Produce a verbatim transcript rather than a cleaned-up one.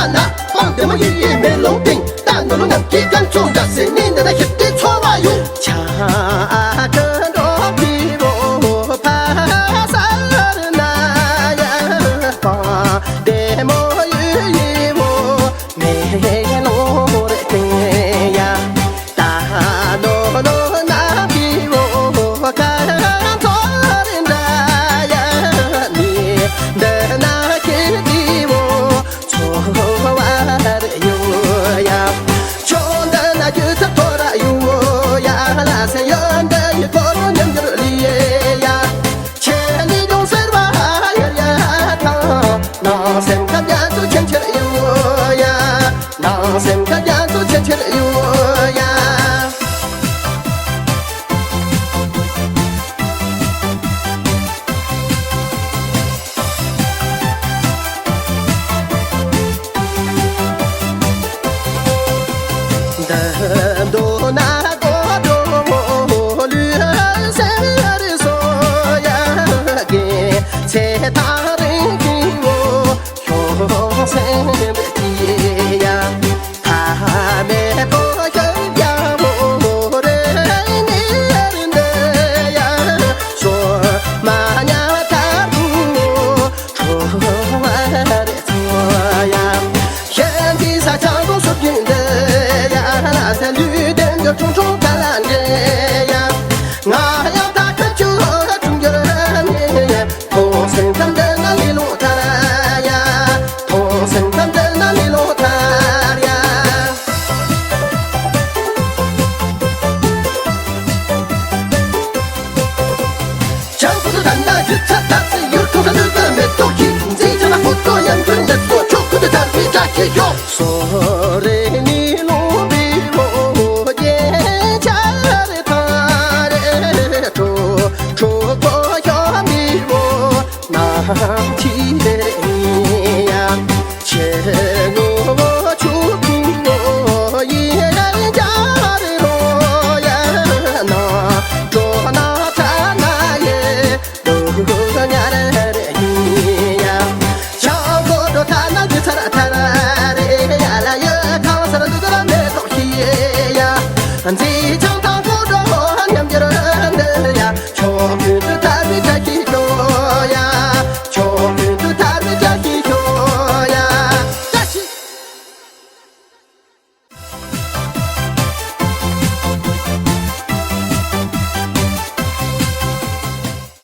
ན་སྤང་བདེ་མོ་ཡི་ཡི་མེ་ལོང་སྟེང་། ད་ནོར་ལོ་ནམ་གྱི་སྐར་ཚོགས་འདྲ་སེ་ནི་འདི་ན་ཤི་སྟེ་འཚོ་བ་ཡོད། ཆ་ཀ་འགྲོ་བི་བོ་ཕ་སར་ན་ཡ་སྤང་བདེ་མོ་ཡི་ཡི་བོ་མེ་ལོང་རེ་སྟེང་ཡ། ད་ནོ་ནོ་ན་བི་བོ་ཀ་ཐོ་རེ་འདྲ་ཡ་ནི་འདི་ན་ཁེ་བི་བོ་ཚོ་བར་ཡོ་ཡ། ཆོ་འདི་ན་རྒྱུ་ཚ་ཐོ་ར་ཡོ་ཡ་ལ་སེ་ཡོ།